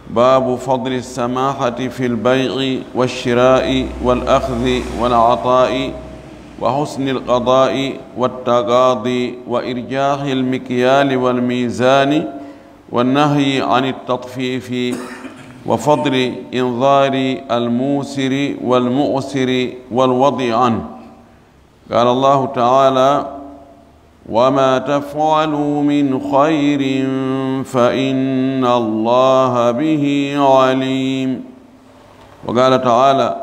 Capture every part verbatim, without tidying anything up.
باب فضل السماحة في البيع والشراء والأخذ والعطاء وحسن القضاء والتقاضي وإرجاح المكيال والميزان والنهي عن التطفيف وفضل إنظار الموسر والمعسر والوضع عنه. قال الله تعالى: وما تفعلوا من خير فإن الله به عليم. وقال تعالى: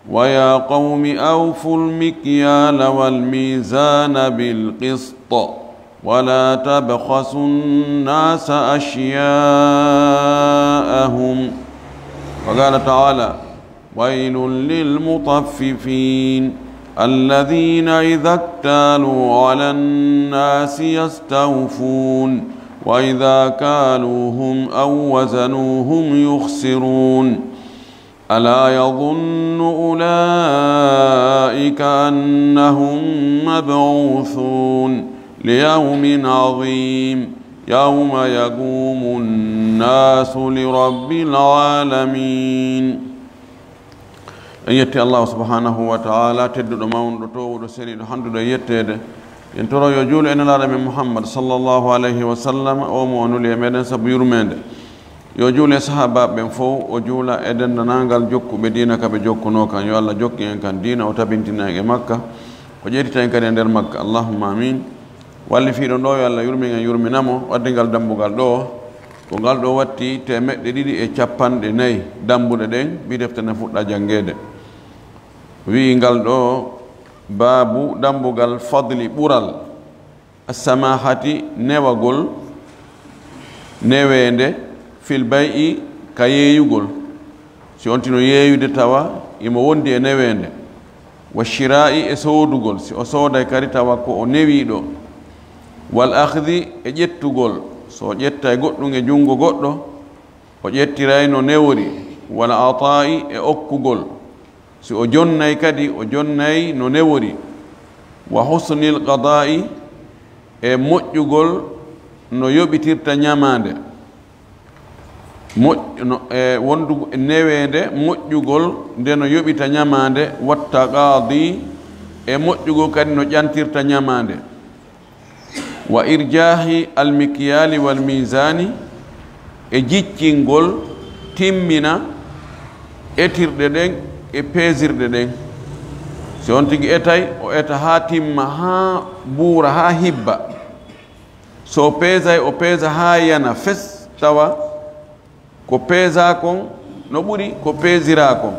ويا قوم أوفوا المكيال والميزان بالقسط ولا تبخسوا الناس أشياءهم. وقال تعالى: ويل للمطففين الذين إذا اكتالوا على الناس يستوفون وإذا كالوهم أو وزنوهم يخسرون. ألا يظن أولئك أنهم مبعوثون ليوم عظيم يوم يقوم الناس لرب العالمين. En yetti Allahu subhanahu wa ta'ala, tedduɗo, mawnuɗo, toowuɗo, seniiɗo, handuɗo e yetteede. En toro yo juulu e nelaaɗo men Muhammad sallallahu alayhi wa sallam, o mo o nuli e meɗen sabu yurmeende. Yo juulu e sahaabaaɓe ɓen fow, o juula e denndanangal jokkuɓe diina ka ɓe jokkunoo kan. Yo Allah jokku en kan diina, o tabintina en e makka, o ƴettita en kadi e nder makka. Allahumma amin. Wallifiiɗo ɗo, yo Allah yurmin en, yurmina mo, waddi ngal dambugal ɗo. Ko ngal ɗo watti teemeɗɗe ɗiɗi e capanɗe nayi dambuɗe ɗen, mbi defte nden fuɗɗa janngeede. Wi'i ngal ɗo, baabu dambugal fadli ɓural, assamahati newagol, neweende, fil bay'i ka yeeyugol. Si on tino yeeyude tawa imo wondi e neweende, wa shiraa'i e soodugol, si o sooday kadi tawa ko o newiiɗo, wal akhdi e ƴettugol, so o ƴettay goɗɗum e junngo goɗɗo, o ƴettiray no newori, wal ataa'i e okkugol, si o jonnay kadi o jonnay no newori, wa husnil qadaa'i e moƴƴugol no yoɓitirta ñamaande. Moƴ-, no, e wondu-, neweende moƴƴugol nde no yoɓita ñamaande, wattaqaadi e moƴƴugol kadi no ƴantirta ñamaande, wa irjaahi almikyaali wal miizaani e jiccingol timmina etirɗe ɗen e peesirɗe ɗen. Si on tigi etay, o eta haa timma, haa buura, haa hibba. So o peesay, o peesa haa yana fes, tawa ko peesaa kon no ɓuri ko peesiraa kon.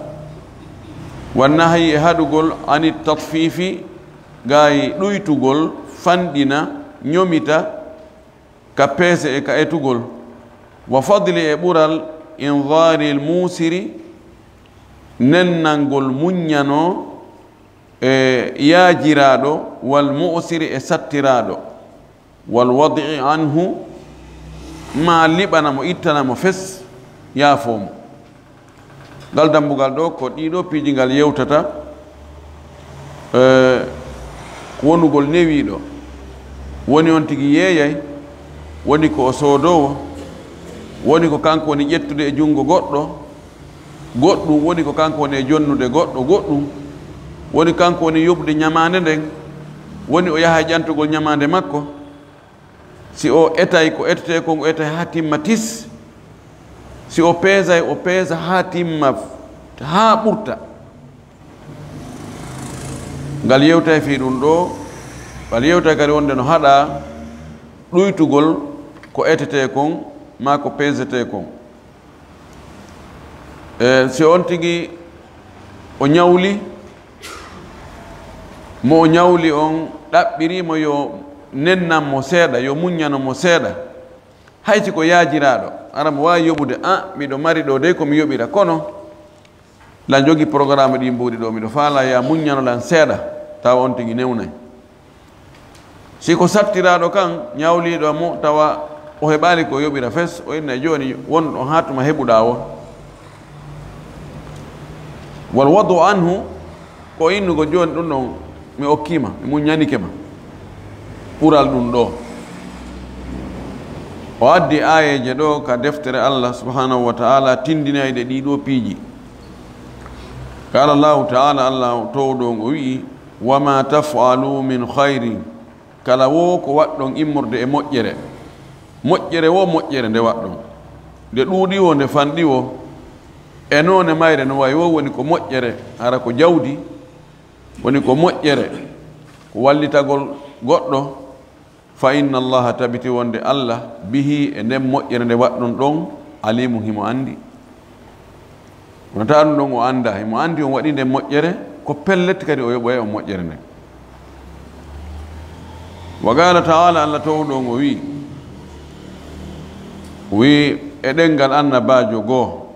Wannahyi e haɗugol anit tatfiifi, gaay ɗuytugol, fanɗina, ñomita, ka peese e ka etugol. Wa fadli e ɓural inzaaril muusiri, nennangol muññanoo e yaajiraaɗo, wal mu'siri e sattiraaɗo. Wal wadi anhu, ma liɓana mo, ittana mo fes, yaafoo mo. Ngal dambugal ɗo, ko ɗiɗo piiji ngal yewtata, eh, ko wonugol newiiɗo. Woni on tigi yeeyay, woni ko o soodoowo, woni ko kanko woni ƴettude e junngo goɗɗo, goɗɗum, woni ko kanko woni e jonnude goɗɗo, goɗɗum, woni kanko woni yoɓude ñamaande nden, woni o yaha e ƴantugol ñamaande makko. Si o etay ko etetee kon, o etay haa timma tis. Si o peesay, o peesa haa timma, haa ɓurta. Ngal yewtay fii ɗum ɗo, ngal yewtay kadi wonde no haɗaa ɗuytugol ko etetee kon maa ko peesetee kon. E, si on tigi o ñawli, mo o ñawli on ɗaɓɓiri mo yo nennan mo seeɗa, yo muññano mo seeɗa. Hay si ko yaajiraaɗo, hara mo waawi yoɓude, "A, miɗo mari ɗo dey ko mi yoɓira, kono lan jogi programme ɗi mbuuɗi ɗo, miɗo faalaa ya muññano lan seeɗa," tawa on tigi newnay. Si ko sattiraaɗo kan, ñawliiɗo mo, tawa o heɓaali ko yoɓira fes, o inna jooni won ɗon haa tuma heɓuɗaa o. Wal wadu anhu, ko innugol jooni ɗum ɗon, mi okkii ma, mi muññanike ma. Ɓural ɗum ɗo. O addi aayeeje ɗo ka deftere Allah subhanahu wa ta'ala tindinayɗe ɗii ɗoo piiji. Qala Allahu ta'ala, Allah towɗo on o wi'i, "Wa ma taf'alu min khairin," kala wo ko waɗɗon immorde e moƴƴere. Moƴƴere wo moƴƴere nde waɗɗon. Nde ɗuuɗi wo, nde fanɗi wo, e noone mayre no wayi wo woni ko moƴƴere, hara ko jawdi, woni ko moƴƴere, ko wallitagol goɗɗo, fa inna Allaha, tabiti wonde Allah, bihi, e nden moƴƴere nde waɗɗon ɗon, alimun, himo anndi. Kono taa ɗum ɗon o anndaa, himo anndi on waɗi nden moƴƴere, ko pellet kadi o yoɓoyay on moƴƴere nden. Wa qala ta'ala, Allah towɗo on o wi'i, o wi'i e ɗenngal annabaajo goo,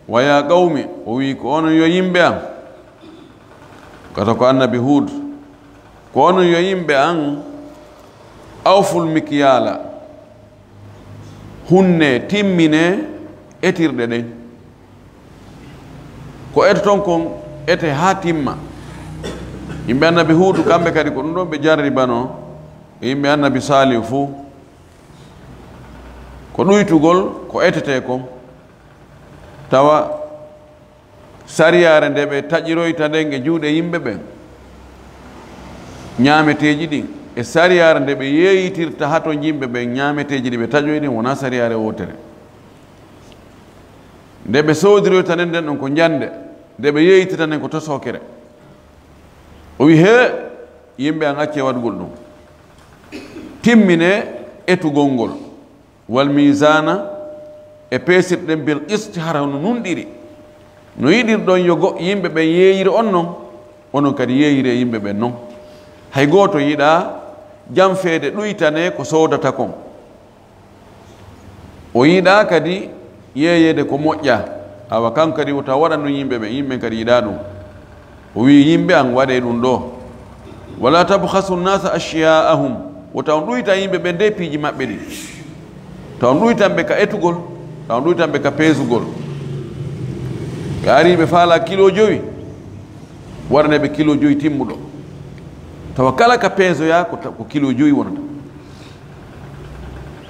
"Wa ya qawmi," o wi'i, "Ko onon yo yimɓe am." Kata ko annabi Huud, "Ko onon yo yimɓe am, awful mikyala, hunne, timmine etirɗe ɗen. Ko etoton kon, ete haa timma." Yimɓe annabi Huudu, kamɓe kadi ko ɗum ɗon ɓe jarribanoo, e yimɓe annabi Saalihu fuu. Ko ɗuytugol ko etetee kon. Tawa sariyaare nde ɓe taƴiroyta nden e juuɗe yimɓe ɓen, ñaameteeji ɗin, e sariyaare nde ɓe yeeyitirta hato yimɓe ɓen, ñaameteeji ɗi ɓe taƴoyi ɗin, wonaa sariyaare wootere. Nde ɓe soodiroyta nden, nden ɗon ko njande, nde ɓe yeeyitirta nden ko tosookere. O wi, "Hee, yimɓe an, accee waɗugol ɗum. Timmine etugol ngol." Wal miizaana, e peesirɗen, bil qisti, hara no nunɗiri. No yiɗirɗon yo go-, yimɓe ɓen yeeyir on non, onon kadi yeeyiree yimɓe ɓen non. Hay gooto yiɗaa janfeede ɗuytanee ko soodata kon. O yiɗaa kadi yeeyeede ko moƴƴaa. Awa kan kadi wota waɗan ɗum yimɓe ɓen, yimɓe ɓen kadi yiɗaa ɗum. O wi'i, "Yimɓe an, waɗee ɗum ɗoo. Wala tabkhasu nnasa ashya'ahum." Wota on ɗuytan yimɓe ɓen de piiji maɓɓe ɗin. Tawa on ɗuytan ɓe ka etugol, tawa on ɗuytan ɓe ka peesugol. Ɓe ari ɓe faalaa kilo jowi, waɗanee ɓe kilo jowi timmuɗo. Tawa kala ka peesoyaa ko ta-, ko kilo jowi wonata.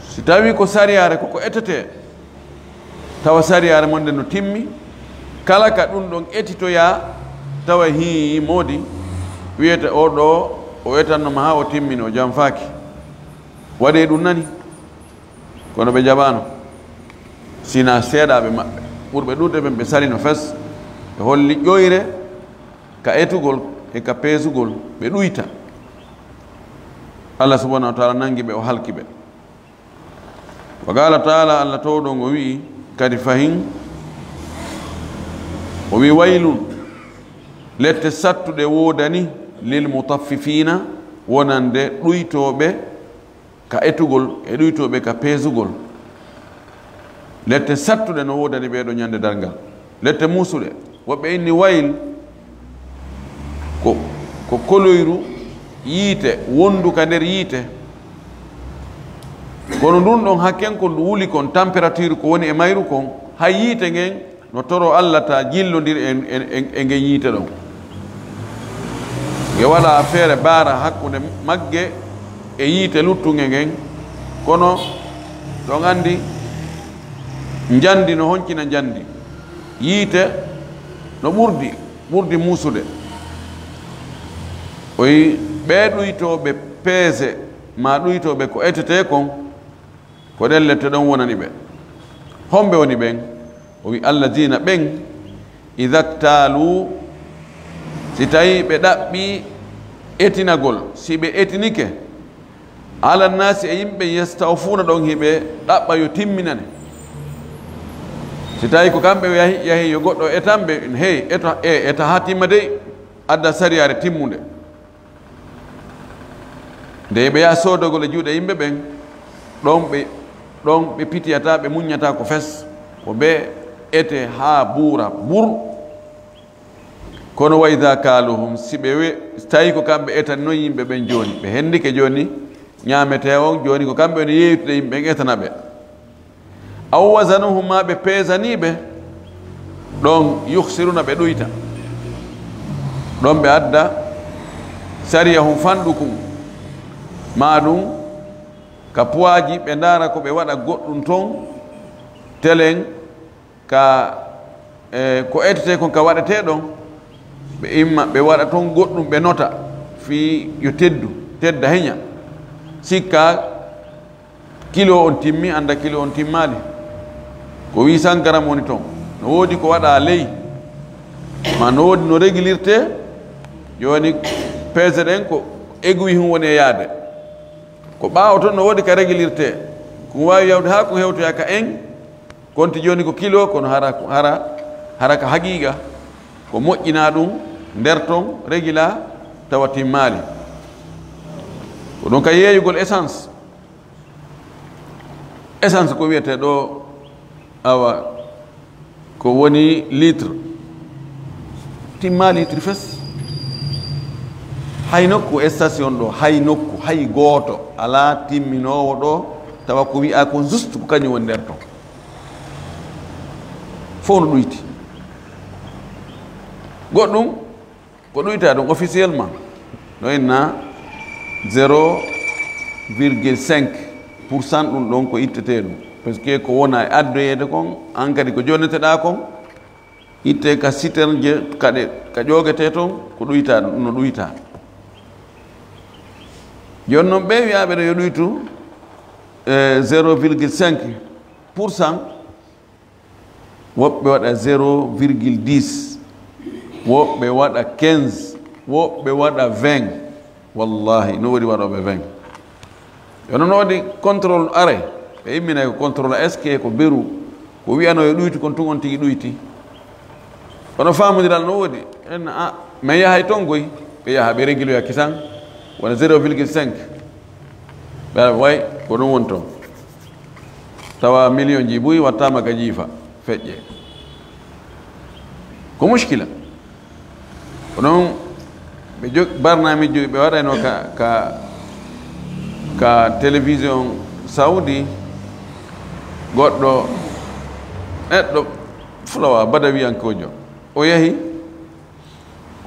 Si tawii ko sariyaare ko ko etetee, tawa sariyaare mon nden no timmi, kala ka ɗum ɗon etitoyaa, tawa hii moodi wiyete oo ɗoo, o etanno ma haa o timmini, o janfaaki. Waɗee ɗum nani, kono ɓe jaɓaano. Sinaa seeɗaaɓe maɓɓe, ɓurɓe ɗuuɗde ɓen, ɓe salino fes, ɓe holli ƴoyre ka etugol e ka peesugol, ɓe ɗuyta. Allah subhanahu wa ta'ala nangi ɓe, o halki ɓe. Wa qala ta'ala, Allah towɗo ngo wi'i kadi fahin, o wi'i, "Waylun, lette sattuɗe woodani, lil mutaffifina, wonande ɗuytooɓe ka etugol e ɗuytooɓe ka peesugol." Lette sattuɗe no woodani ɓee ɗoo ñande darngal. Lette muusuɗe. Woɓɓe inni wayl ko, ko koloyru yiite, wondu ka nder yiite. Kono ndun ɗon hakken ko ndu wuli kon, température ko woni e mayru kon, hay yiite ngen no toro Allah ta jillondir e, e, e, e ngen yiite ɗon. Nge waɗa feere baara hakkunde magge e yiite luttunge ngen, kono ɗon andi njandi no honcina njandi. Yiite no ɓurdi, ɓurdi muusude. O wi, ɓee ɗuytooɓe peese, maa ɗuytooɓe ko etete kon, ko ɗen lette ɗon wonani ɓe. Homɓe woni ɓen? O wi, "Alladina, ɓen, idha ktaalu, si tawi ɓe ɗaɓɓi etinagol, si ɓe etinike, ala nnaasi, e yimɓe, yastawfuuna, ɗon hiɓe ɗaɓɓa yo timminane." Si tawi ko kamɓe yahi, yahi yo goɗɗo etan ɓe, hey, eta, e, eta haa timma dey, adda sariyaare timmunde. Nde ɓe yaha soodagol e juuɗe yimɓe ɓen, ɗon ɓe, ɗon ɓe pitiyata, ɓe muññata ko fes, ko ɓe ete haa buura bur. Kono wa idha kaaluhum, si ɓe we-, tawi ko kamɓe etan non yimɓe ɓen jooni, ɓe hendike jooni ñaametee on, jooni ko kamɓe woni yeeytude yimɓe ɓen, etana ɓe. Aw wazanuhum, maa ɓe peesanii ɓe, ɗon yukhsiruna, ɓe ɗuyta. Ɗon ɓe adda sariyahum fanɗukum, maa ɗum ka puwaaji, ɓe ndaara ko ɓe waɗa goɗɗum toon, telen ka, e, ko etete kon ka waɗetee ɗon, ɓe imma ɓe waɗa toon goɗɗum, ɓe nota fii yo teddu, tedda heña. Sikka kilo on timmi, annda kilo on timmaali. Ko huit cents grammes woni toon. No woodi ko waɗa ley, ma no woodi no régulirtee. Jooni peese ɗen ko aiguille hum woni e yaade. Ko ɓaawo toon no woodi ka régulirtee. Ko waawi yawde haa ko hewtoya ka en, konti jooni ko kilo, kono hara, hara, hara ka haqiiqa, ko moƴƴinaa ɗum nder ton, régula, tawa timmaali. Ko ɗum ka yeeyugol essence. Essence ko wiyetee ɗo, awa, ko woni litre. Timmaa litre fes. Hay nokku station ɗo, hay nokku, hay gooto alaa timminoowo ɗo, tawa ko wi'aa kon juste ko kañum woni nder ton. Fof no ɗuyti. Goɗɗum, ko ɗuyta ɗum officiellement, no inna zéro virgule cinq pour cent, ɗum ɗon ko ittetee ɗum. Parce que ko wona e addoyeede kon, an kadi ko jonneteɗaa kon, itte ka citerne je, kaɗe, ka ƴoogetee ton, ko ɗuyta ɗum, no ɗuyta. Jooni noon, ɓe wi'aaɓe ɗo yo ɗuytu, e, zéro virgule cinq pour cent, woɓɓe waɗa zéro virgule dix, woɓɓe waɗa quinze, woɓɓe waɗa vingt. Wallahi, no woodi waɗooɓe vingt. Yo non woodi contrôle are, ɓe imminay ko contrôle, est-ce que ko beru, ko wi'ano yo ɗuyti kon tun on tigi ɗuyti. Kono faamondiral no woodi, en a, men yahay ton goy, ɓe yaha ɓe réguloya kisan, wona zéro virgule cinq. Ɓe way, ko ɗum woni ton. Tawa million ji buy wattaama ka jiifa, feƴƴe. Ko muskila. Ko noon ɓe jog-, barnaamiji ɓe waɗayno ka, ka, ka télévision Saudi, goɗɗo neɗɗo fulawa badawiyankoojo, o yahi,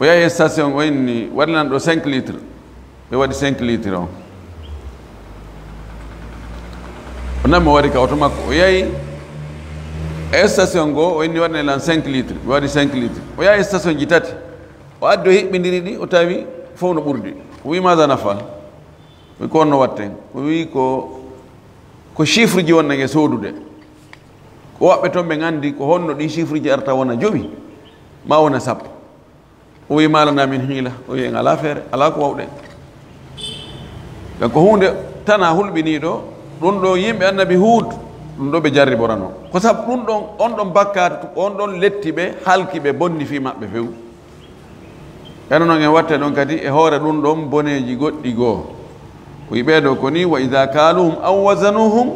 o yahi e station, o inni, "Waɗilan ɗo cinq litres." Ɓe waɗi cinq litres on. O nami o waɗi ka oto makko. O yahi e station goo, o inni, "Waɗane lan cinq litres." Ɓe waɗi cinq litres. O yahi e station ji tati. O addi o hiɓɓindiri ɗi, o tawi fof no ɓurdi. O wi, "Maada nafal?" O wi, "Ko honno watten?" O wi, "Ko, ko chiffre ji wonɗen e soodude. Ko woɓɓe toon ɓe nganndi ko honno ɗi chiffre ji arta wona jowi, ma wona sappo." O wi, "Maa lanaa min hiila." O wi, "En alaa feere, alaa ko wawɗen." Ɗum ko huunde tana hulɓiniiɗo. Ɗum ɗo yimɓe Annabi Huud, ɗum ɗo ɓe jarriborano. Ko sabu ɗum ɗon, on ɗon bakkaatu, on ɗon letti ɓe, halki ɓe, bonni fii maɓɓe few. Eno noon en watte ɗon kadi e hoore ɗum ɗon boneeji goɗɗi goo. O wi ɓee ɗoo ko nii, "Wa idaa kaaluhum aw wazanuhum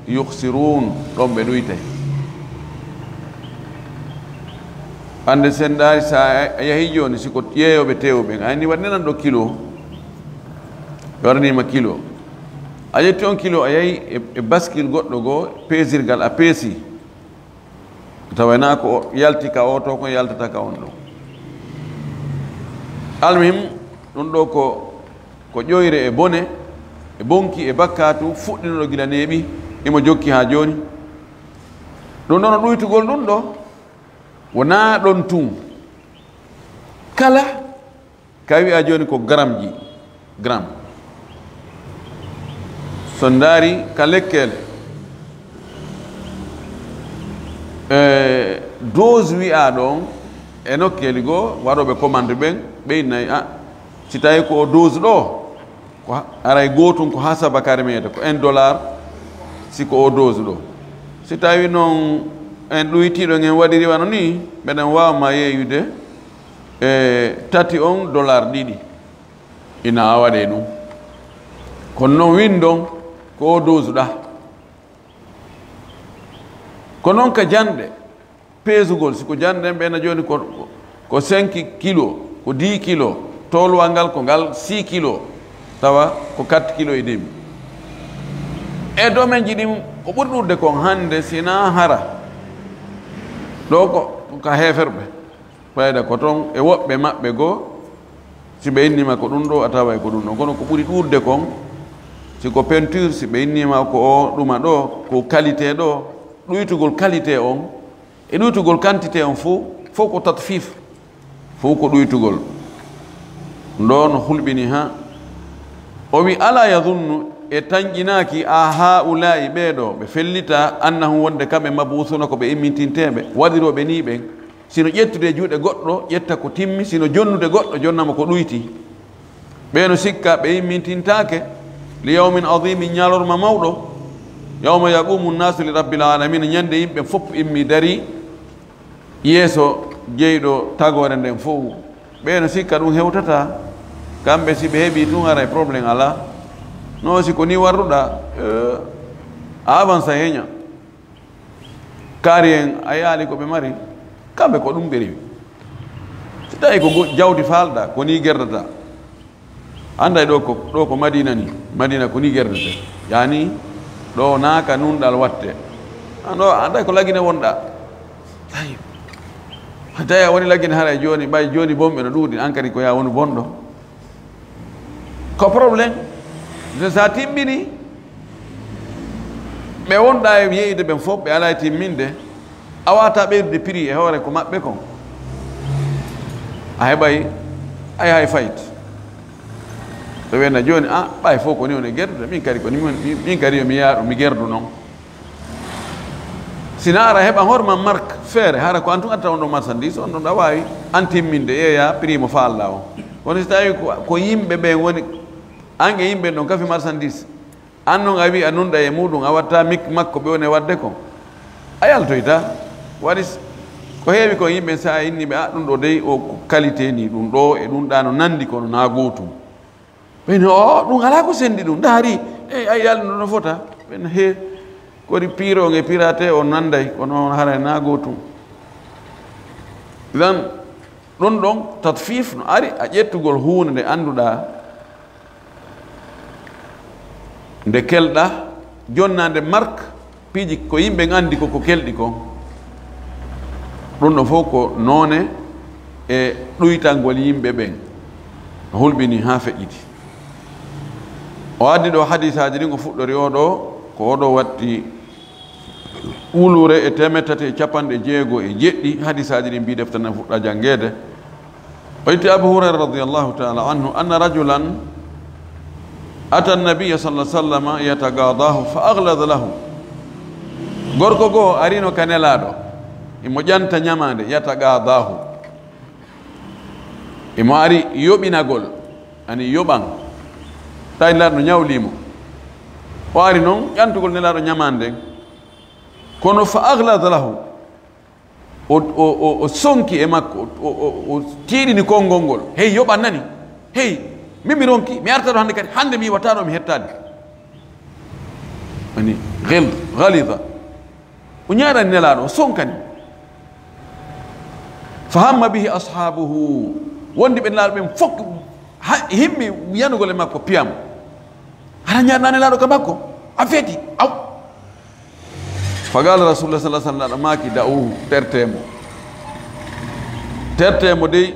yukhsiruun." Ɗon ɓe ɗuytay. Hannde sen ndaari, so a, a yahii jooni, si ko yeeyooɓe teewu ɓen, a inni, "Waɗ nenan ɗo kilo." Ɓe waɗaniima kilo. A ƴetti on kilo, a yahi e, e baskil goɗɗo goo, peesirgal, a peesi. Tawa hinaa ko yalti ka oo to kon yaltata ka on ɗon. Almuhim, ɗum ɗo ko, ko ƴoyre e bone, e bonki, e bakkaatu, fuɗɗinooɗo gila neeɓi, imo jokki haa jooni. Ɗum ɗon no ɗuytugol ɗum ɗo, wonaa ɗon tun. Kala Ka wi'a jooni ko gramji, gram. So ndaari ka lekkele, e, dose wi'a ɗon, e nokkeeli goo, waɗooɓe commande ɓen, ɓe innay, a, si tawi ko o dose ɗo, ko ha-, aray gootun ko hasaba kare meɗen, ko un dollar, si ko o dose ɗo. Si tawi noon en ɗuytiiɗo en waɗiri wano nii, meɗen waawa ma yeeyude, e tati on dollar ɗiɗi. Ina a waɗe ɗum. Kono noon windon ko o dosuɗa. Ko noon ka janɗe, peesugol, si ko janɗe ɗen ɓe na jooni ko, ko, ko cinq kilo, ko dix kilo, tolwal ngal ko ngal six kilo, tawa ko quatre kilo et demi. E domaine ji ɗin, ko ɓuri ɗuuɗude kon hannde, si na hara. Ɗo ko, ko ka heeferɓe. Fayda ko toon e woɓɓe maɓɓe goo, si ɓe innima ko ɗum ɗo, a taway ko ɗum ɗon. Kono ko ɓuri ɗuuɗude kon, Si ko peinture, si ɓe innii ma ko o ɗuma ɗo, ko qualité ɗo, ɗuytugol qualité on, e ɗuytugol quantité on fof, fof ko tatfif, fof ko ɗuytugol. Ndo no hulɓini ha. O wi, "Alaa yazunnu, e tanƴinaaki, a haa'ulaa'i ɓee ɗo, ɓe fellita, annahum wonde kamɓe mab'uusuuna ko ɓe immintinteeɓe, waɗirooɓe nii ɓen, sino ƴettude e juuɗe goɗɗo, ƴetta ko timmi, sino jonnude goɗɗo, jonna mo ko ɗuyti." Ɓee no sikka ɓe immintintaake, "li yawmin azimin", ñalorma mawɗo, "yawma yaqumu nnaasu li rabbil aalamiina", ñande yimɓe fof immi dari yeeso jeyɗo tagoore nden fof. Ɓee no sikka ɗum hewtata, kamɓe si ɓe heɓi tun haray problème alaa. No si ko ni warruɗa, eh, a avansa heña. Kaari en a yaali ko ɓe mari, kamɓe ko ɗum ɓe rewi. Si tawi ko go-, jawdi faalɗa, ko ni gerdata. Anday ɗo ko, ɗo ko Madina ni, Madina ko ni gerdete. Yani, ɗo naaka nunɗal watte. An ɗo, anday ko Lagine wonɗa. Tawi. Tawi a woni Lagine haray jooni, ɓay jooni bonɓe no ɗuuɗi, an kadi ko ya wonu bonɗo. Ko problème. So sa timmini, ɓe wonɗa e yeeyde ɓen fof, ɓe alaa e timminde, a wata ɓeydude prix e hoore ko maɓɓe kon. A heɓay, ay hay fayit. So ɓe na jooni, a, ɓay fof ko ni on e gerdude, min kadi ko ni, min, min kadi yo mi yaha ɗo, mi gerdu non. Sina ara heɓa hoore ma marque feere, hara ko an tun addata on ɗo marchandise, on ɗon ɗa waawi an timminde, yeeya prix mo faalɗa on. Kono si tawi ko, ko yimɓe ɓen woni, an e yimɓe ɗon kafi marchandise, an non a wi a nunɗa e muɗum, a watta mik makko ɓe woni e wadde kon. A yaltoyta. Waɗi s-, ko heewi kon yimɓe sa inni ɓe, a, ɗum ɗo dey o ko qualité ni, ɗum ɗo e ɗum ɗa no nandi kono na gootum. Ɓe no, o, ɗum alaa ko sendi ɗum. Ndaari, e, a yalno no fota. Ɓe no, he, kori piro nge pirate o nanday, kono on haray na gootum. Idan, ɗum ɗon tatfif no ari a ƴettugol huunde nde annduɗa, nde kelɗa, jonna nde marque, piiji ko yimɓe nganndi ko, ko kelɗi kon. Ɗum ɗon fof ko noone e ɗuytangol yimɓe ɓen. No hulɓini haa feƴƴiti. O addi ɗo hadisaaji ɗin, o fuɗɗori o ɗo, ko o ɗo watti wulure e teemeɗɗe tati e capanɗe jeego e jeɗɗi. Hadisaaji ɗin mbii defte nan fuɗɗa janngeede. O itti Abu Hurayra radiyallahu ta'ala anhu, anna rajulan ata nabiyya sallallahu alaihi wasallam yatagadahu fa aghlada lahu. Gorko goo arino ka Nelaaɗo, imo ƴanta ñamaande, yatagadahu. Imo ari yoɓinagol, ani yoɓan. Tawi Nelaaɗo no ñawlii mo. O ari non ƴantugol Nelaaɗo ñamaande nden. Kono fa aghlada lahu. O, o, o, o sonki e makko, o, o, o, o tiiɗini konngol ngol. Hey, yoɓan nani. Hey, min mi ronki, mi arta ɗo hannde kadi. Hannde mi iwata ɗo, mi hettaali. Ani, ghil-, ghalidha. O ñaarani Nelaaɗo, o sonkani. Fa hamma bihi ashabuhu. Wondi ɓe Nelaaɗo ɓen fof ha-, himmi yanugol e makko piyam. Hara ñaarna Nelaaɗo ka makko. A feeti. Aw. Fa qala Rasulullah sallallahu alaihi wasallam, maaki, "Da'uhu, terte mo. Terte mo dey.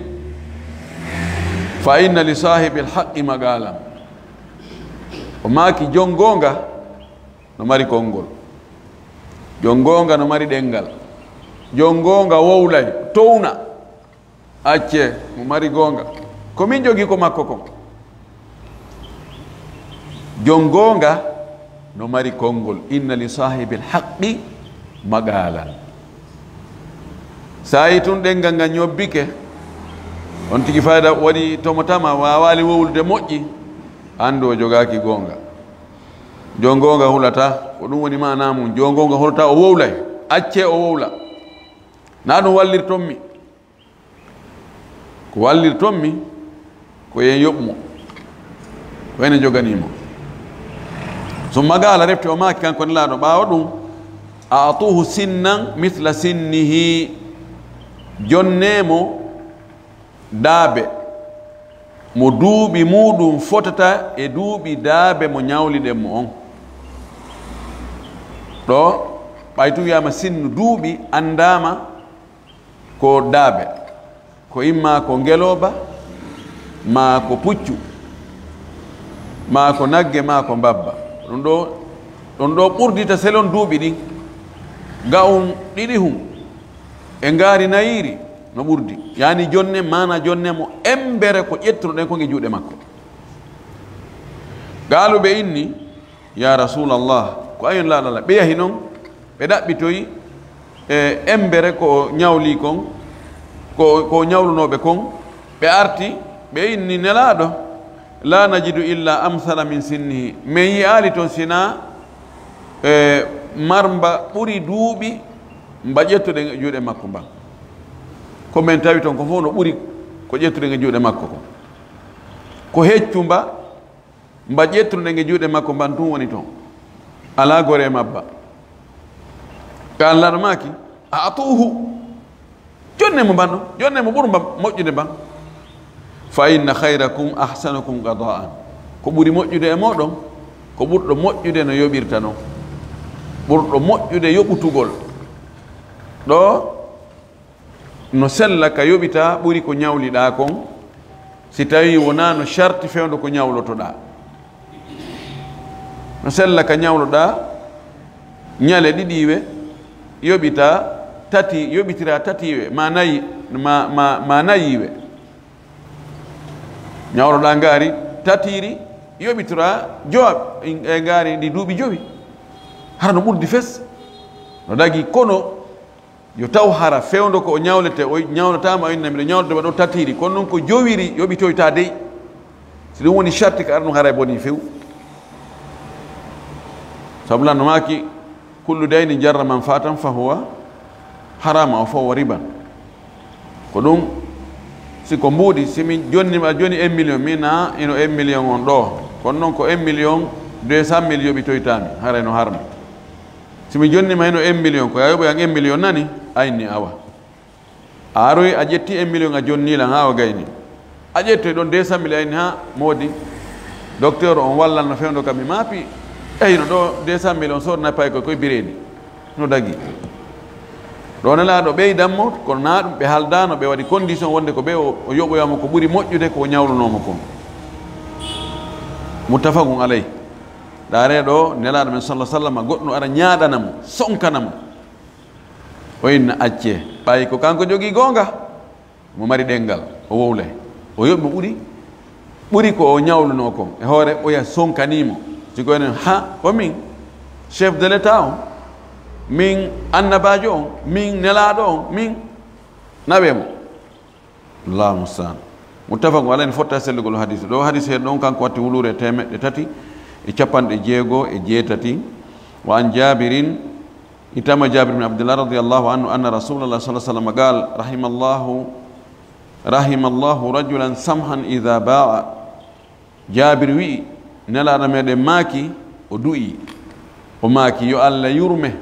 Fa inna li sahibil haqqi maqalan." O maaki, "Jon goonga no mari konngol. Jon goonga no mari ɗenngal. Jon goonga wowlay, towna." Acce mo mari goonga. Ko min jogii ko makko kon. Jon goonga no mari konngol. Inna li sahibil haqqi maqalan. Sa yi tun ɗenngal ngal ñobbike, on tigi fayda waɗi tomo tama, waawaali wowlude moƴƴi, anndu o jogaaki goonga. Jon goonga hulata, ko ɗum woni maana mum. Jon goonga hulata, o wowlay. Acce o wowla. Na ɗum wallirton mi. Ko wallirton mi, ko yen yoɓ mo. Ko enen joganii mo. Summa qaala, refti o maaki kanko Nelaaɗo ɓaawo ɗum, "A'tuhu sinnan mithla sinnihi." Jonnee mo daabe mo duuɓi muuɗum fotata e duuɓi daabe mo ñawliɗen mo on. Ɗo, ɓay tun wiyaama sinnu duuɓi anndaama, ko daabe, ko imma ko ngelooba, maa ko puccu, maa ko nagge, maa ko mbabba. Ɗum ɗo, ɗum ɗo ɓurdita selon duuɓi ɗin. Ga'un ɗiɗi hun e ngaari nayiiri no ɓurdi. Yaani jonne, maana jonne mo embere ko ƴettunoɗen kon e juuɗe makko. Qaalu, ɓe inni, "Ya Rasulallah, ko ayon laaɗala?" Ɓe yahi non, ɓe ɗaɓɓitoyi e embere ko o ñawli kon, ko, ko o ñawlunooɓe kon. Ɓe arti, ɓe inni, "Nelaaɗo, la najidu illa amsala min sinnihi." Min yi'aali ton sina, e, marmba ɓuri duuɓi mba ƴettuɗen e juuɗe makko mban. Ko min tawi ton ko fof no ɓuri ko ƴettuɗen e juuɗe makko kon. Ko heccu mba, mba ƴettuɗen e juuɗe makko mban tun woni ton. Alaa gore mabba. Ka Allaaɗo maaki, "A'tuuhu." Jonne mo mban ɗon, jonne mo ɓuri mba moƴƴude mban. "Fa inna khayrakum ahsanukum qada'an." Ko ɓuri moƴƴude e mooɗon, ko ɓurɗo moƴƴude no yoɓirta non. Ɓurɗo moƴƴude yoɓutugol. Ɗo no sella ka yoɓita ɓuri ko ñawliɗaa kon, si tawii wonaa no sharti fewndo ko ñawlotoɗaa. No sella ka ñawloɗaa ñale ɗiɗi iwe, yoɓita tati, yoɓitira tati iwe, ma nayi, ma, ma, ma nayi iwe. Ñawloɗaa ngaari tatiiri, yoɓitira jowa, e ngaari ndi duuɓi jowi. Hara no ɓurdi fes. No dagi kono yo taw hara fewndo ko o ñawlete, o ñawlataama, o inna miɗo ñawlata ɗo tatiiri, kono noon ko jowiri yoɓitoyta dey. Si ɗum woni sharti ka arno haray boni few. Sabu lan no maaki, "Kullu daynin jarra manfaatan fa huwa harama, o fa huwa riban." Ko ɗum, si ko mbuuɗi, si mi jonni, a joni un million, mi na ino un million on ɗo. Kono noon ko un million deux cent mille yoɓitoytaami, haray no harmi. Si mi jonni ma hino un million, ko a yoɓoyan un million nani, a inni awa. A aroyi, a ƴetti un million, a jonni lan haa o gayni. A ƴettoy ɗon deux cent mille, a inni, "Ha, moodi, docteur on wallan no fewndo kam mi maapi." Eyi, no ɗo deux cent mille on sodna pay ko koye bireedi. No dagi. Ɗo Nelaaɗo ɓeydan mo, kono naa ɗum ɓe haaldaano, ɓe waɗi condition wonde ko ɓe o, o yoɓoya mo ko ɓuri moƴƴude ko o ñawlunoo mo kon. Muttafaqun alay. Ndaaree ɗo, Nelaaɗo men sallallahu alaihi wasallam, goɗɗo ara ñaaɗana mo, sonkana mo. O inna accee, ɓay ko kanko jogii goonga, mo mari ɗenngal, o wowlay. O yoɓi mo ɓuri, ɓuri ko o ñawlunoo kon. E hoore, oya sonkanii mo. Si ko enen, ha, ko min, chef de l'État on, min annabaajo on, min nelaaɗo on, min, nawee mo. Allahu mustaan. Muttafaqun alayhi, fotta sellugol hadis. Ɗo hadis he ɗon kanko watti wuluure teemeɗɗe tati e capanɗe jeego e jeetati. Wa an Jaabirin, itama Jaabir bin Abdullah radiyallahu anhu, anna Rasulallah sallallahu alaihi wasallam qaal, rahimallahu, rahimallahu rajulan samhan idha ba'a. Jaabir wi'i, Nelaaɗo meɗen maaki, o du'i. O maaki, yo Allah yurme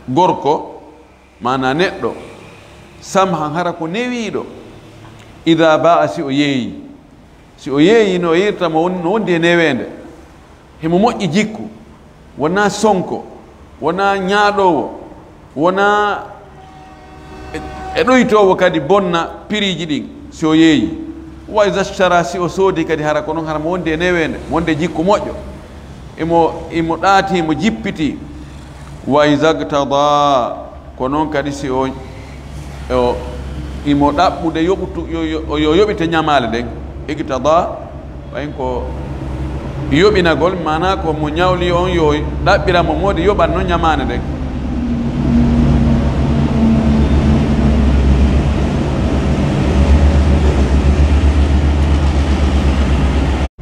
gorko, maanaa neɗɗo, samhan, hara ko newiiɗo, idaa baa'a, si o yeeyi. Si o yeeyi, no o yeeyirta mo won-, no wondi e neweende. Himo moƴƴi jikku, wonaa sonko, wonaa ñaaɗoowo, wonaa e, e ɗoytoowo kadi bonna piriiji ɗin, si o yeeyi. Wa iza shtara, si o soodi kadi, hara ko non, hara mo wondi e neweende, mo wondi e jikku moƴƴo. Imo, imo ɗaati, imo jippiti. Wa iza qtada, ko non kadi si o, o, imo ɗaɓɓude yoɓutu-, yo, yo, yo yoɓite ñamaale ɗen. Iqtada, ɓay ko yoɓinagol, maanaa ko mo ñawli on yo ɗaɓɓira mo moodi yoɓan non ñamaane nden.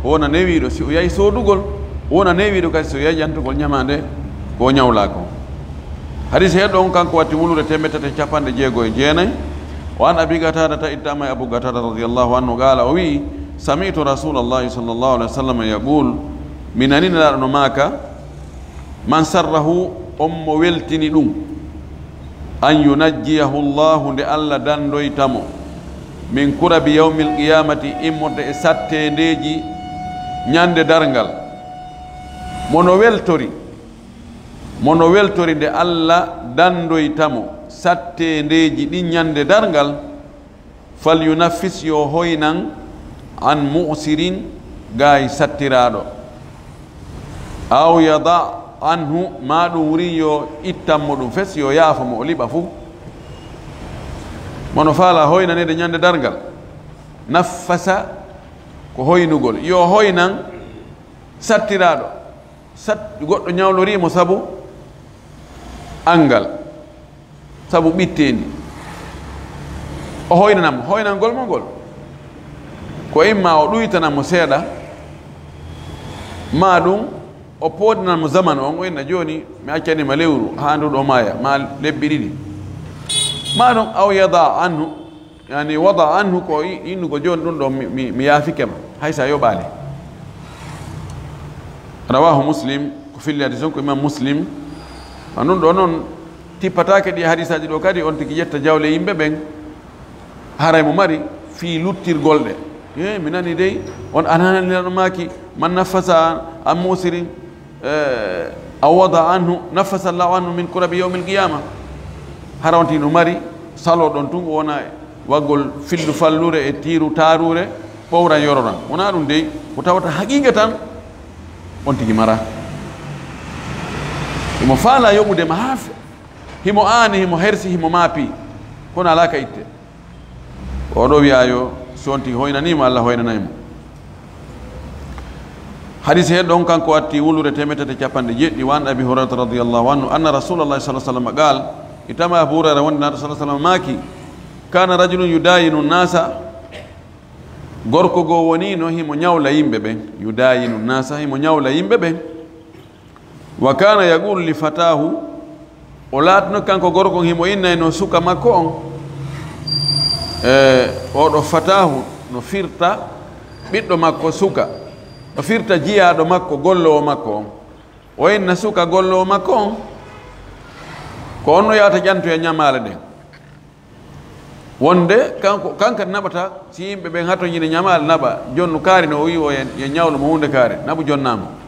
Wona newiiɗo si o yahi soodugol, wona newiiɗo kadi si o yahi ƴantugol ñamaande ko o ñawlaa kon. Hadis heɗɗo on kanko watti wuluure teemeɗɗe tati e capanɗe jeego e jeenayi. Wa an Abi Qatadata, ittama e Abu Qatada radiyallahu anhu, qaala, o wi'i, sami'tu Rasulallahi sallallahu alaihi wasallam yaqul, mi nani Nelaaɗo no maaka, man sarrahu, on mo weltini ɗum, an yunajjiyahu Allahu, nde Allah dandoyta mo, min kurabi yawmil qiyamati, immorde e satteendeeji ñande darngal. Mo no weltori, mo no weltori nde Allah dandoyta mo satteendeeji ɗin ñande darngal, fal yunaffis, yo hoynan, an mu'sirin, gaay sattiraaɗo. Aw yada anhu, ma ɗum wuri yo ittan mo ɗum fes, yo yaafo mo, o liɓa fuu. Mo no faala hoynaneede ñande darngal. Naffasa ko hoynugol. Yo hoynan sattiraaɗo. Sat-, goɗɗo ñawlorii mo sabu anngal, sabu ɓitteendi. O hoynanan mo. Hoynangol mo ngol, ko imma o ɗuytanan mo seeɗa, maa ɗum o poodanan mo zamanu on, o inna, "Jooni, mi accanii ma lewru haa ndu ɗo maaya, maa lebbi ɗiɗi." Maa ɗum, aw yada anhu, yani, wada anhu ko i-, innugol, "Jooni ɗum ɗo mi, mi, mi yaafike ma, hay so a yoɓaali." Rawahu Muslim, ko filli hadis on ko Imam Muslim. A ɗum ɗo noon, tippataake ɗi hadisaaji ɗo kadi, on tigi yetta jawle yimɓe ɓen, haray mo mari fii luttirgol ɗe. E, mi nani dey, on anani Nulaaɗo maaki, "Man naffasa an musirin, eh, aw wada anhu, naffasa Allahu anhu min kurabi yawmil qiyama." Hara on tigi no mari salo ɗon tun, o wona e waggol fillu fallure e tiiru taarure, ɓowran yororan. Wona ɗum dey, ko tawata haqiiqa tan, on tigi mara. Himo faala yoɓude ma haa fe-, himo aani, himo hersi, himo maapi, kono alaa ka itte. Oɗo wiya yo, si on tigi hoynanii mo, Allah hoynanay mo. Hadis he ɗon kanko atti wulure temetete capanɗe jeɗɗi, wa an Abi Hurayrata radiyallahu anhu, anna Rasulallah sallallahu alaihi wasallam qal, itama Abu Hurayra wonde Nulaaɗo sallallahu alaihi wasallam maaki, kana rajulun yudayinu nasa, gorko goo wonino himo ñawla yimɓe ɓen, yudayinu nasa, himo ñawla yimɓe ɓen. Wa kana yaqulu li fatahu, o laatino kanko gorko on, himo innayno suka makko on, e, oɗo fatahu no firta ɓiɗɗo makko suka, no firta jiyaaɗo makko, golloowo makko on. O inna suka golloowo makko on, ko on no yahata ƴantoya ñamaale ɗen. Wonde kanko, kan kadi naɓata, si yimɓe ɓen hato ñinde ñamaale naɓa, jonnu kaari no o wi'i o yen, yen ñawlu mo huunde kaari, naɓu jonnaama.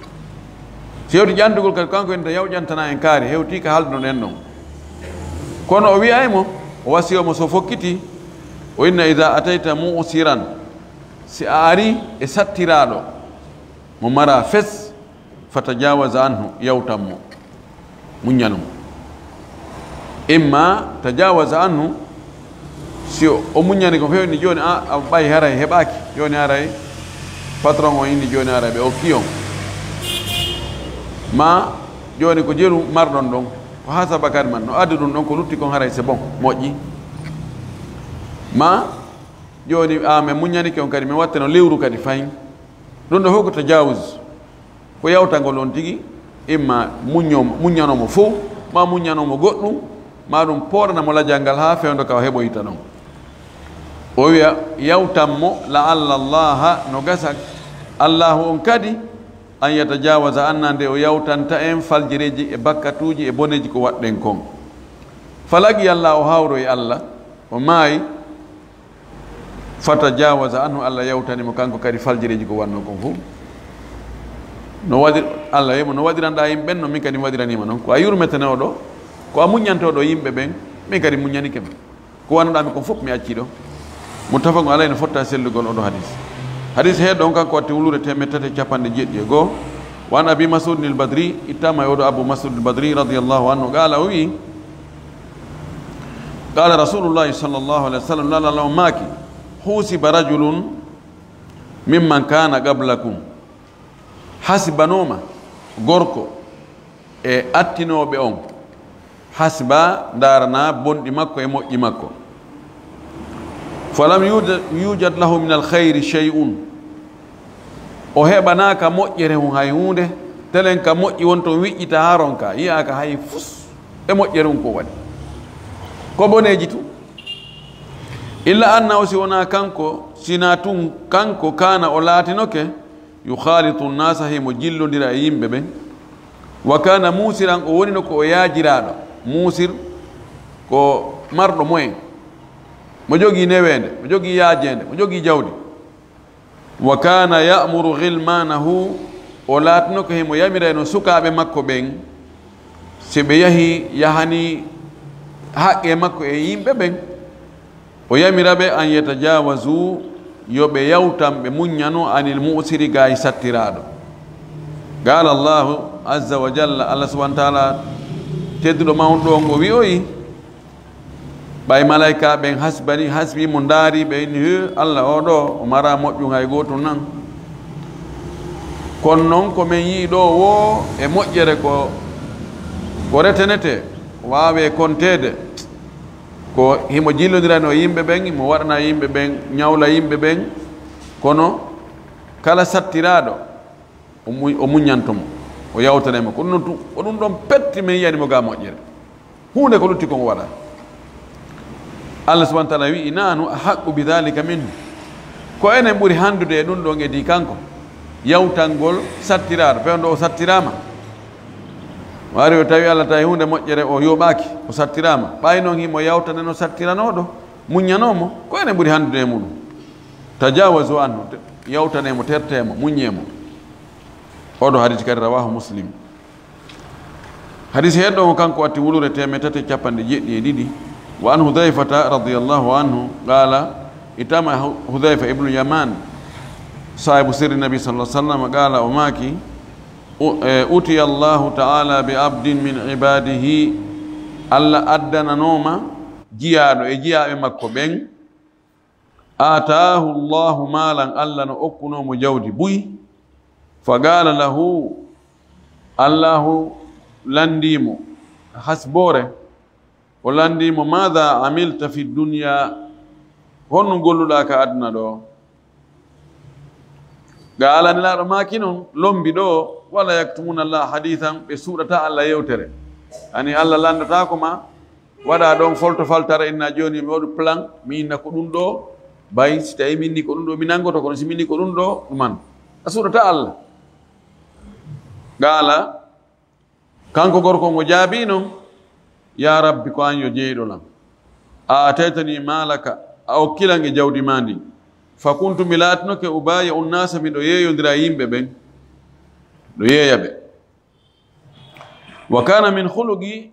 Si hewti ƴantugol kadi, kanko en ta yaw ƴantana en kaari, hewti ka haaldunoɗen ɗon. Kono o wi'ay mo, o wasiyo mo so fokkiti, o inna, "Idha atayta mu'siran, si a ari e sattiraaɗo, mo mara fes, fatajawaz anhu, yawtan mo, muññanu mo." Imma tajawaz anhu, si o, o muññani ko feewni jooni, a, a ɓay haray heɓaaki, jooni haray patron on inni jooni haray ɓe okki on. Ma jooni ko jeru marɗon ɗon, ko hasaba kadi man, no addi ɗum ɗon, ko lutti kon haray c'est bon, moƴƴi. Ma jooni a, men muññanike on kadi, men watteno lewru kadi fayin. Ɗum ɗo fof ko tajawuz. Ko yawtangol on tigi, imma muñño-, muññanoo mo fow, ma muññanoo mo goɗɗum, ma ɗum pooɗana mo lajal ngal haa fewndo ka o heɓoyta ɗon. O wiya, yawtan mo, "La'alla Allaha, no gasa Allahu on kadi, an yatajawaza anna, nde o yawtanta en faljireeji e bakkatuuji e boneeji ko waɗɗen kon." Falaqiya Allah, o hawro e Allah, o maayi, Fatajawaza anhu, Allah yawtani mo kanko kadi faljireeji ko wannoo kon fof. No waɗir-, Allah wi'i mo, "No waɗiranɗaa yimɓe ɓen, no min kadi mi waɗiraniima non. Ko a yurmetenooɗo, ko a muññantooɗo yimɓe ɓen, min kadi muññanike ma. Ko wannuɗaa mi kon fof mi accii ɗo." Muttafaqun alayhi, no fotta sellugol oɗo hadis. Hadis he ɗon kanko watti wulure teemeɗɗe tati e capanɗe jeeɗiɗi e go'o. Wa an Abi Mas'ud al-Badri, ittama e oɗo Abu Mas'ud al-Badri radiyallahu anhu, qala, o wi'i, Qala Rasulullahi sallallahu alaihi wasallam, Nulaaɗo Allah on maaki, "Husiba rajulun mimman kana qablakum." Hasibanooma gorko e attinooɓe on. Hasiba, ndaarana bonɗi makko e moƴƴi makko. Falam yuja-, yujad lahu min al khayri shay'un. O heɓanaaka moƴƴere hun hay huunde, telen ka moƴƴi won ton wiƴƴita haa ronka, yi'aaka hay fus e moƴƴere hun ko waɗi. Ko boneeji tun. Illa annahu, si wonaa kanko, si naa tun kanko, kaana o laatinoke, yukhalitu nnasa, himo jillondira e yimɓe ɓen. Wa kaana muusiran, o wonino ko o yaajiraaɗo. Muusir ko marɗo moyen. Mo jogii neweende, mo jogii yaajeende, mo jogii jawdi. Wa kaana ya'muru ghilmaanahu, o laatino ko himo yamirayno sukaaɓe makko ɓen, si ɓe yahii, yahanii haqqee makko e yimɓe ɓen, o yamira ɓe an yatajaawazu, yo ɓe yawtan, ɓe muññano, anil mu'siri, gaay sattiraaɗo. Qala Allahu azza wa jalla, Allah subhanahu wa ta'ala tedduɗo mawɗo ngo wi'oyi, ɓay malaika ɓen hasbani, hasbi mo, ndaari ɓe, inni, "He, Allah o ɗo, o mara moƴƴu hay gootum nan. Kono non ko men yi'i ɗo wo e moƴƴere ko, ko retenete, waawe konteede. Ko himo jillondirano yimɓe ɓen, himo waɗana yimɓe ɓen, ñawla yimɓe ɓen, kono kala sattiraaɗo, o mu-, o muññanto mo, o yawtanay mo. Ko ɗum ɗon tun, ko ɗum ɗon petti men yi'ani mo ga moƴƴere. Huunde ko lutti kon o waɗa." Allah subhanahu wa ta'ala wi'i, "Nahnu ahaqqu bi dhalika minhu." Ko enen ɓuri handude e ɗum ɗon e di kanko. Yawtangol sattiraaɗo, fewndo o sattiraama. O ari o tawi Allah tawi huunde moƴƴere, o yooɓaaki, o sattiraama. Ɓay non himo yawtane no sattiranooɗo, muññanoo mo, ko enen ɓuri handude e muɗum. Tajawazu anhu, te-, yawtane mo, terte mo, muññe mo. Oɗo hadis kadi rawahu Muslim. Hadis heɗɗo on kanko watti wulure teemeɗɗe tati e capanɗe jeɗɗi e ɗiɗi. Wa an Hudhayfata radiyallahu anhu qala, itama Hu-, Hudhayfa ibnu Yaman, sahibu sirri Nabi sallallahu alaihi wasallam, qala, o maaki, u-, e, utiya Allahu ta'ala bi abdin min ibadihi, Allah addananooma jiyaaɗo e jiyaaɓe makko ɓen, ataahu Allahu maalan, Allah no okkunoo mo jawdi buy. Fa qaala lahu, Allahu lanndii mo hasboore, o lanndii mo, "Maada amilta fi dunya? Honno golluɗaa ka aduna ɗo?" Ga Alla Nelaaɗo maaki non, lombi ɗo, "Wala yaktumuna Allah hadithan", ɓe suuɗata Alla yewtere. Ani Alla lanndataako ma, waɗa ɗon folto faltara, inna jooni mi waɗu plan, mi inna ko ɗum ɗo, bay si tawi mi inni ko ɗum ɗo, mi nanngoto, kono si mi inni ko ɗum ɗo, ɗuman. A suuɗata Alla. Qaala, kanko gorko ngo jaabii non, "Ya Rabbi, ko an yo jeyɗo lan. A ataytani malaka, a okkilan e jawdi ma ndi. Fa kuntu, mi laatinoke, ubaya unnasa, miɗo yeeyondira e yimɓe ɓen, ɗo yeeya ɓe. Wa kana min khuluqi,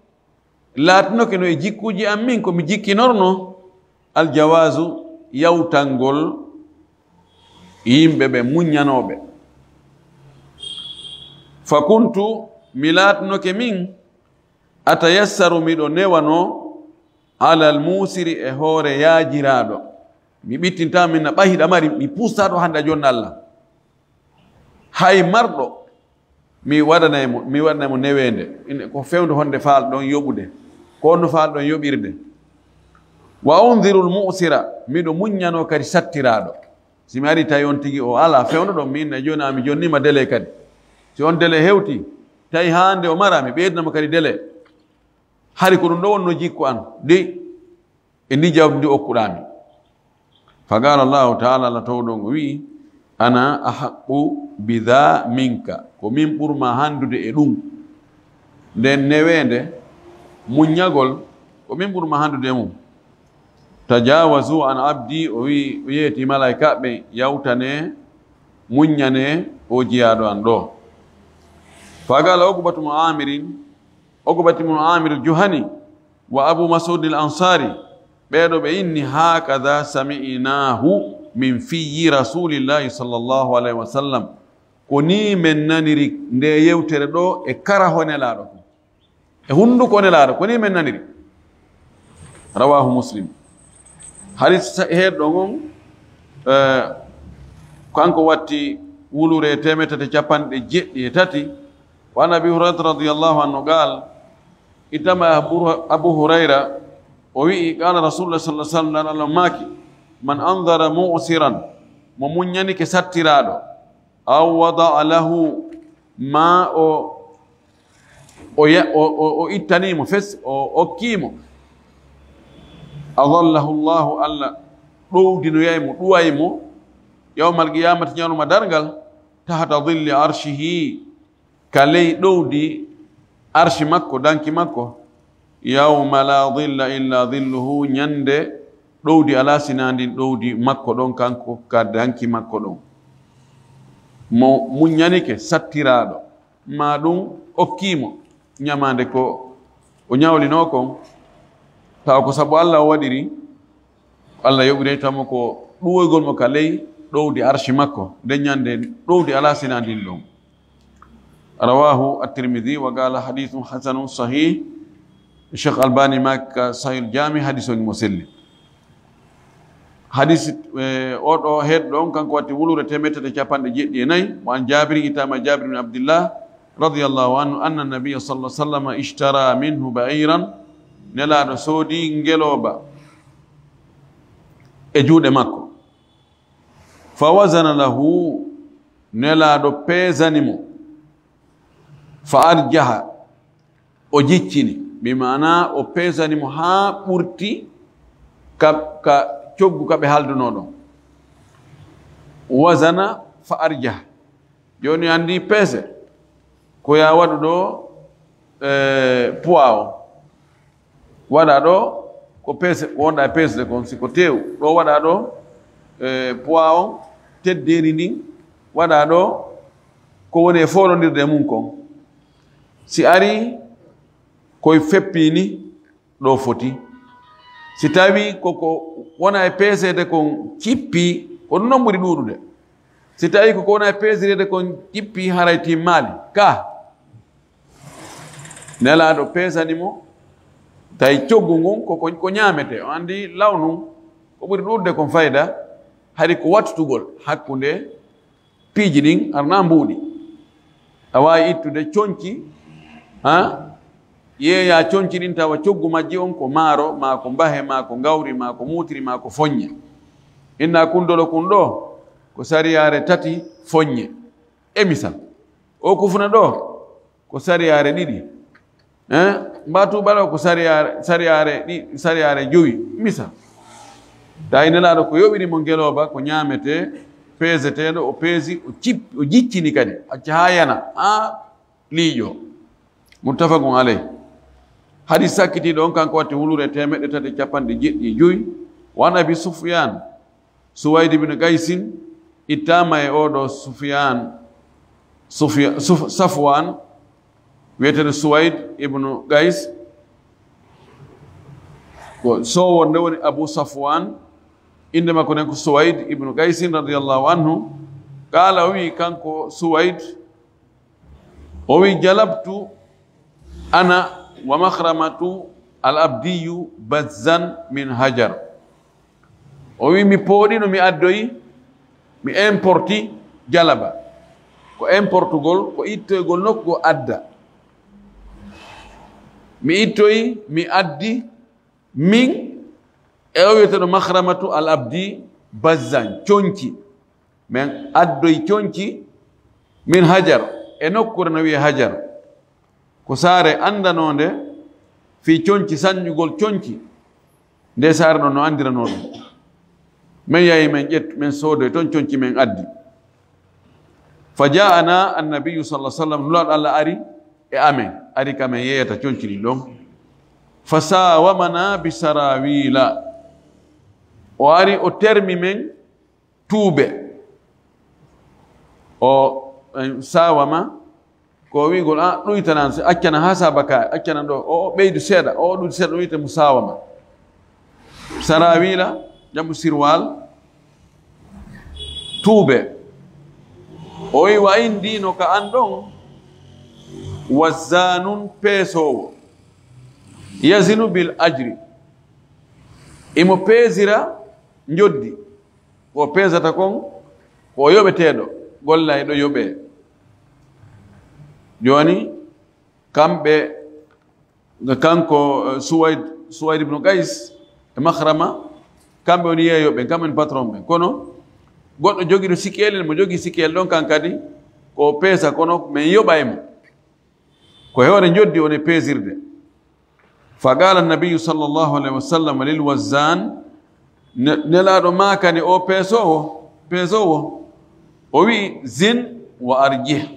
laatinoke no e jikkuuji am min, ko mi jikkinorno, aljawaazu, yawtangol yimɓe ɓe muññanooɓe. Fa kuntu, mi laatinoke min, atayassaru, miɗo newano, alal muusiri, e hoore yaajiraaɗo. Mi ɓittinta min na ɓay hiɗa mari, mi puusta ɗo hannde a jonna Alla. Hay marɗo, mi waɗanay mo, mi waɗanay mo neweende. Ine ko fewndo honde faal ɗon yoɓude, ko honno faal ɗon yoɓirde. Wa unzirul mu'sira, miɗo muññano kadi sattiraaɗo. Si mi ari tawi on tigi o ala fewndo ɗon, mi inna jooni, a mi jonnima délai kadi. Si on délai hewti, tawi hande o mara, mi ɓeydana mo kadi délai. Hari ko ɗum ɗo wonno jikku an, dey, e ndi jawdi ndi okkuɗaa mi. Fa qaala Allahu ta'ala, Alla towɗo ngo wi'i, "Ana ahaqqu bi dha minka." Ko min ɓurma handude e ɗum. Nden neweende, muññagol, ko min ɓurma handude e mum. "Tajawazu an abdi", o wi'i, o yeeti malaa'ika ɓe, "Yawtane, muññane o jiyaaɗo an ɗo." Fa qaala Uqbatu mu Amirin, Uqbatu mu Amir Juhani, wa Abu Mas'ud al-Ansari, ɓeeɗo ɓe inni, "Hakadha sami'nahu min fiyyi Rasulillahi sallallahu alaihi wa sallam." Ko ni men naniri nde yewtere ɗo e karaho Nelaaɗo kon. E hunduko Nelaaɗo, ko ni men naniri. Rawahu Muslim. Hadis sa-, heedɗo ngon, eh, kanko watti wulure teemeɗɗe tati capanɗe jeɗɗi e tati. Wa an Abi Hurairata radiyallahu anhu qaal, itama Abu, Abu Hurayra, o wi'i, qaala Rasulullah sallallahu alaihi wasallam, Nelaaɗo maaki, "Man anzara mu'siran", mo muññanike sattiraaɗo, aw wada'a lahu, ma o, o ya-, o, o, o ittani mo fes, o okki mo, adallahu Allahu, Alla ɗowdinoyay mo, ɗuway mo, yawmal qiyamati, ñalawma darngal, tahta dhilli arshihi, ka ley ɗowdi arshi makko, danki makko, yawma la dhilla illa dhilluhu, ñande ɗowdi alaa sina ndin ɗowdi makko ɗon, kanko ka danki makko ɗon. Mo muññanike sattiraaɗo, ma ɗum okkii mo ñamaande ko o ñawlinoo kon, tawa ko sabu Alla o waɗiri, Alla yoɓirayta mo ko ɗuwoygol mo ka ley ɗowdi arshi makko, nden ñande ɗowdi alaa sina ndin ɗon. رواه الترمذي وقال حديث حسن صحيح. Cheikh Albani maaki ka Sahih Jami, hadis on mo selli. Hadis, eh, oɗo heɗɗo on kanko watti wulure temetete capanɗe jeɗɗi e nayi. Wa an Jabir, itama Jabir bin Abdillah radiyallahu anhu, anna nabiyya sallallahu alaihi wasallam ishtara minhu ba'iran. Nelaaɗo soodi ngelooba e juuɗe makko. Fa wazana lahu, Nelaaɗo peesani mo. Fa arjaha, o jiccini, bi maana o peesani mo haa ɓurti ka, ka coggu ka ɓe haalduno ɗon. Wazana fa arjaha. Jooni anndi peese, ko ya waɗu ɗo, eh, poids o. Waɗa ɗo ko peese, ko wonɗa e peesde kon, si ko teew. Ɗo waɗa ɗo, eh, poids on, teddeeri ndin, waɗa ɗo ko woni e foolondirde e mum kon. Si ari koye feppi ni, ɗo foti. Si tawi koko wona e peeseede kon cippi, ko ɗum non ɓuri ɗuuɗude. Si tawi koko wona e peesireede kon cippi, haray timmaali. Ka Nelaaɗo peesani mo, tawi coggu ngun ko, ko, ko ñaametee. O anndi law nun, ko ɓuri ɗuuɗude kon fayda, hari ko wattugol hakkunde piiji ɗin, arna mbuuɗi. A waawi ittude conci, ha? Yeeya conci ɗin tawa coggu majji on ko maaro, maa ko mbahe, maa ko ngawri, maa ko muutiri, maa ko foññe. Inna kundolo kun ɗo, ko sariyaare tati foññe. E misal, o kufuna ɗo, ko sariyaare ɗiɗi. Eh, mba tuuɓa ɗo ko sariyaare, sariyaare ɗi, sariyaare jowi, misal. Tawi Nelaaɗo ko yoɓiri mo ngelooba, ko ñaametee, peeseteeɗo, o peesi, o cip-, o jiccini kadi, acca haa yana, haa liiƴo. Muttafaqun alayh. Hadis sakkitiiɗo on kanko watti wulure teemeɗɗe tati e capanɗe jeɗɗi e jowi. Wa an Abi Sufyan, Suwaid ibn Qaysin, ittama e oɗo Sufyan, Sufya-, Suf-, Safwan, wiyeteeɗo Suwaid ibn Qays, ko sowo nde woni Abu Safwan, innde makko nden ko Suwaid ibn Qaysin radiyallahu anhu. Qala, o wi kanko Suwaid, o wi, jalabtu ana wa Makhramatu al-Abdiyu bazzan min hajar. O wi, mi pooɗino, mi addoyi, mi importi jalaba. Ko importugol, ko ittoygol nokku goo adda. Mi ittoyi, mi addi, min e o wiyeteeɗo Makhramatu al-Abdi bazzan, conci. Men addoyi conci min hajar, e nokkuure no wiyee Hajar. Ko saare anndanoonde fii conci, sanjugol conci. Nde saare ɗon no anndiranoo ɗum. Men yahi men ƴettu, men soodoyi ton conci men addi. Fa ja'ana annabiyyu sallallahu alaihi wasallam, Nulaaɗo Allah ari e amen, ari ka men yeeyata conci ɗin ɗon. Fa sawamana bi sarawila. O ari o termi men tuube. O, eh, sawama, ko wi'ugol, a, ɗuytanan, se accana haa saba ka, accana ɗo, o, o ɓeydu seeɗa, o, o ɗuydi seeɗa, ɗum wiyetee mo sawama. Sarawila, jamu sirwal, tuube. O wi, wa indi no ka an ɗon, wazzanun peesoowo, yazinu bil ajri. Imo peesira njoddi. Ko peesata kon, ko yoɓeteeɗo, golla e ɗo yoɓee. Jooni, kamɓe, kanko, eh, Suwaid, Suwaid ibn Qais e Makhrama, kamɓe woni yeeyooɓe, kamɓe woni patron ɓen. Kono, goɗɗo jogiiɗo sikkeeli, mo jogii sikkeeli ɗon kan kadi, ko peesa, kono men yoɓay mo. Ko e hoore njoddi on e peesirde. Fa qala annabiyyu sallallahu alaihi wasallam lil wazzan, ne-, Nelaaɗo maakani o peesoowo, peesoowo, o wi'i, "Zin wa arjih."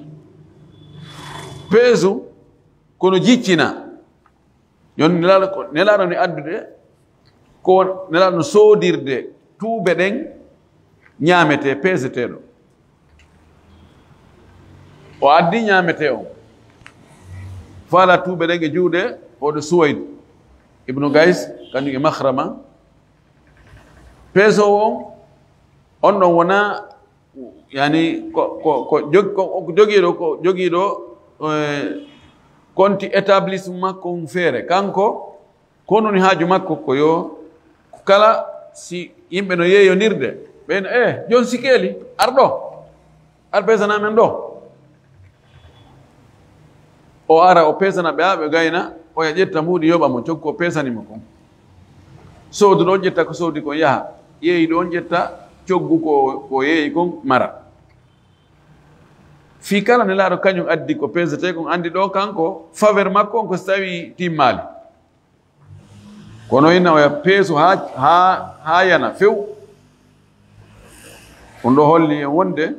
Peesu, kono jiccina. Yon Nelaaɗo ko, Nelaaɗo ne addude, ko Nelaaɗo no soodirde tuube ɗen ñaametee, peeseteeɗo. O addi ñaametee on. Faala tuube ɗen e juuɗe oɗo Suwaid ibnu Qais, kañum e Makhrama. Peesoowo on, on ɗon wona, yani, ko, ko, ko jog-, ko, ko jogiiɗo, ko jogiiɗo eh, konti établissement makko on feere. Kanko, ko woni haaju makko ko yo, ko kala si yimɓe no yeeyondirde, ɓen, "Eh, jon Sikeeli, ar ɗo, ar pesana men ɗo." O ara, o pesana ɓe, haa ɓe gayna, oya ƴetta mbuuɗi yoɓa mo, coggu ko pesani mo kon. Soodu ɗo on ƴetta ko soodi kon yaha, yeeyi ɗo on ƴetta coggu ko, ko yeeyi kon mara. Fii kala nelaaɗo kañum addi ko pesetee kon, anndi ɗo kanko faveur makko on ko si tawii timmaali. Kono ina oya peesu haa, haa, haa yana few. Ɗum ɗo holli en wonde,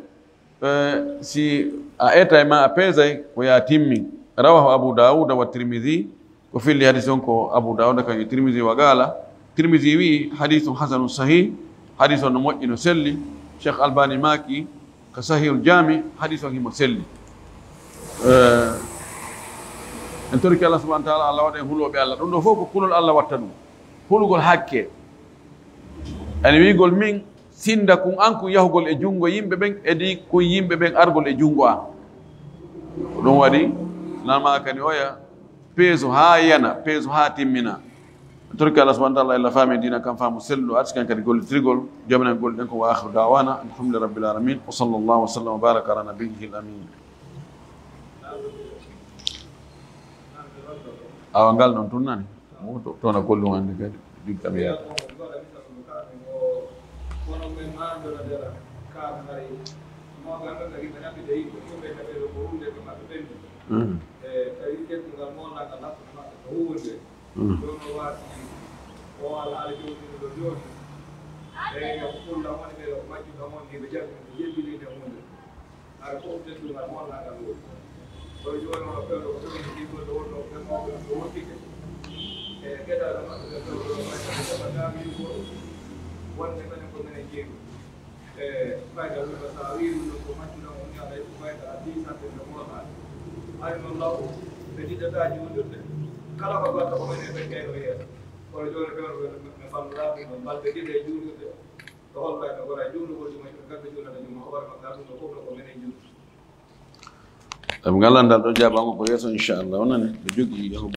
eh, si a etay ma a peesay, ko ya timmin. Rawahu Abu Dawuda wa Tirmidhi, ko filli hadis on ko Abu Dawuda kañum e Tirmidhi wa qala, Tirmidhi wi'i, "Hadithun hasanun sahih," hadis on no moƴƴi, no selli. Cheikh Albani maaki, ka Sahihul Jami, hadis on himo selli. Eh, en torki Allah subhanahu wa ta'ala, Allah waɗa en hulooɓe Allah. Ɗum ɗo fof ko kulol Allah watta ɗum. Hulugol hakke. Ani wi'ugol min sinda kun an kun yahugol e junngo yimɓe ɓen, edi kun yimɓe ɓen argol e junngo an. Ko ɗum waɗi, nama kani oya, peesu haa yana, peesu haa timmina. Torki Allah subhanahu wa ta'ala, illa faami diina kan faamu sellu, arsikan kadi gollitirgol, jominen golle ɗen ko wa akhiru da'wana, alhamdulillahi rabbil alamin, wa sallallahu wa sallam wa baraka ala nabiyyihi al amin. Awa ngal ɗon tun nani. Mo to, to na gollum ande kadi. Digga mi yaata. Mm. Mm. Hara fof teddungal monnaagal woni. Kono jooni o fewndo ko ɗum ɗiggol ɗo wonno ɓe mawɓe ɗo wottike. E geɗal maɓɓe ɓe fewndo ɗo mayta ɓe jaɓata wiigo wonde menen ko menen jeeru. E fayda wonno so a wiiri ɗum ko maccuɗan on ni aɗa heɓi fayda a diisande ɓe mawnaade. Hari noon law ɓe jiɗata juulirde. Kala ko gatta ko menen ɓe keyno yeeso. Kono jooni fewndo ɓe ɓe mballoɗaa ɗum ɓe mbalde jiɗe juulirde. Ɗo holɓe ɓe gora juulugol juma ɓe kamɓe juulata juma hoore maɓɓe ɗum ɗo fof ɗo ko menen juulirde. Ɓe ngalanda ɗo jaabama ko yeeso inchallah. Wonani ɓe jogii yahugo.